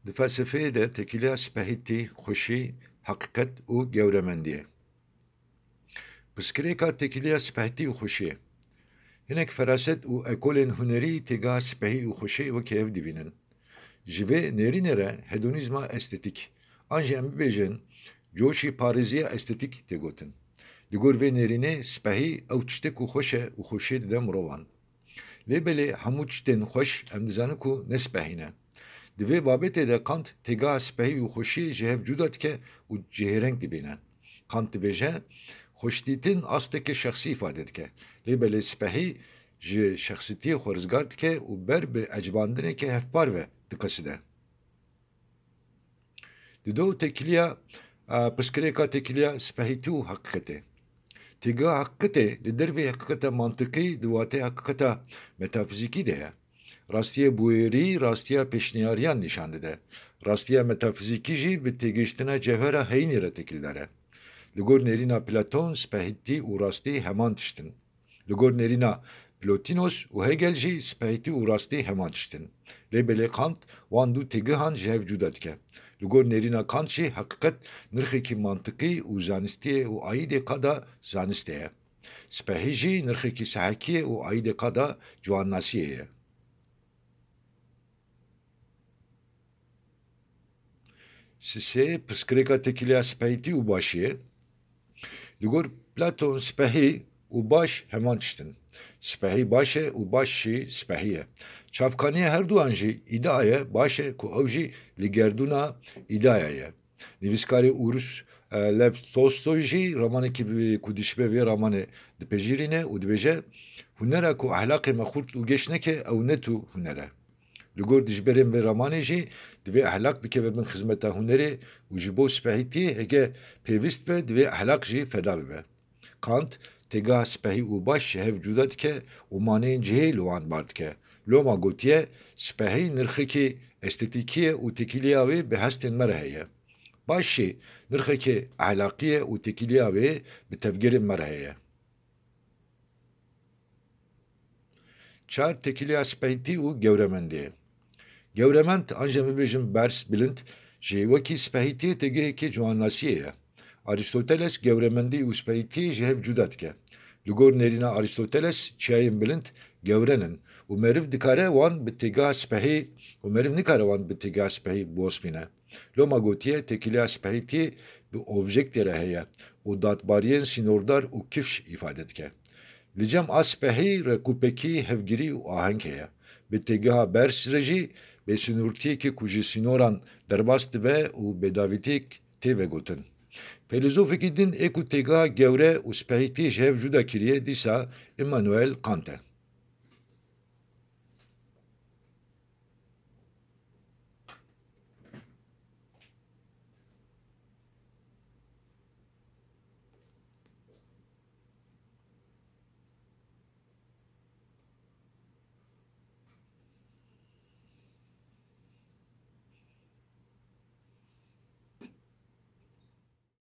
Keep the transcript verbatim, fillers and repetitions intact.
Di felsefeyê de têkiliya spehîtî, xweşî, heqîqet û gewremendiyê. Pirsgirêka têkiliya spehîtî û xweşiyê. Hinek feraset û ekolên hunerî têgeha spehî û xweşiyê wekî hev dibînin. Ji vê nêrînê re hedonîzma estetîk, an jî em bibêjin, coşî parêziya estetîk tê gotin. Li gor vê nêrînê spehî ew tiştê ku xweş e û xweşiyê dide mirovan. Lê belê hemû tiştên xweş em dizanin ku ne spehî ne. Di vê babetê de Kant têgeha spehî û xweşiyê ji hev cuda dike û cihêreng dibîne. Kant dibêje, xweşdîtin asteke şexsî îfade dike. Lê belê spehî ji şexsîtiyê xwe rizgar dike û ber bi ecibandineke hevpar ve diqeside. Dido têkiliya, e, pirsgirêka têkiliya spehîtî û heqîqetê. Têgeha heqîqetê li dervê heqîqeta mantiqî di wateyê heqîqeta metafizîkî de ye. Rastiyê bûyerî rastiya pêşniyariyan nîşan dide. Rastiya metafizîkî jî bi têgihiştina cewhera heyînî re têkildar e. Li gor nêrîna Platon spehîtî û rastî heman tişt in. Li gor nêrîna Plotinos û Hegel jî spehîtî û rastî heman tişt in. Lê belê Kant wan du têgihan ji hev cuda dike. Li gor nêrîna Kant jî heqîqet nirxekî mantiqî û zanistî ye û aîdê qada zanistê ye. Spehî jî nirxekî sehekî ye û aîdê qada ciwannasiyê ye. Sisê, pirsgirêka têkiliya spehîtî û başiyê. Li gor Platon spehî û baş heman tişt in. Spehî baş e û baş jî spehî ye. Çavkaniya her duan jî îdia ye, baş e ku ew jî li gerdûna îdiaya ye. Nivîskarê Ûrûs, e, Lev Tolstoy jî ramanekî bi-, ku dişibe vê ramanê dipejirîne û dibêje, hunera ku ehlaqê me xurt û geş neke, ew ne tu huner e. Li gor dijberên vê ramanê jî divê ehlaq bikeve bin xizmeta hunerê û ji bo spehîtiyê heke pêwîst be divê ehlaq jî feda bibe. Kant têgeha spehî û baş ji hev cuda dike û maneyên cihê li wan bar dike. Loma gotiye, spehî nirxekî estetîkî ye û têkiliya wê bi hestên me re heye. Baş jî nirxekê ehlaqî ye û têkiliya wê bi tevgerên me re heye. Çar, têkiliya spehîtî û gewremendiyê. Gewremend, an jî em bibêjin berz, bilind, jî wekî spehîtiyê têgihekî ciwannasiyê ye. Arîstoteles gewremendî û spehîtiyê ji hev cuda dike. Li gor nêrîna Arîstoteles çiyayên bilind gewren in û meriv dikare wan bi têgeha spehî û meriv nikare wan bi têgeha spehî biwesfîne. Loma gotiye, têkiliya spehîtiyê bi objektê re heye û dadbariyên sînordar û kifş îfade dike. Li cem a spehî reqûpekî, hevgirî û aheng heye. Bi têgeha berz re jî bêsînortiyekê ku ji sînoran derbas dibe û bêdavîtiyek tê vegotin. Feylezofekî din ê ku têgeha gewre û spehîtiyê ji hev cuda kiriye, dîsa Immanuel Kant e.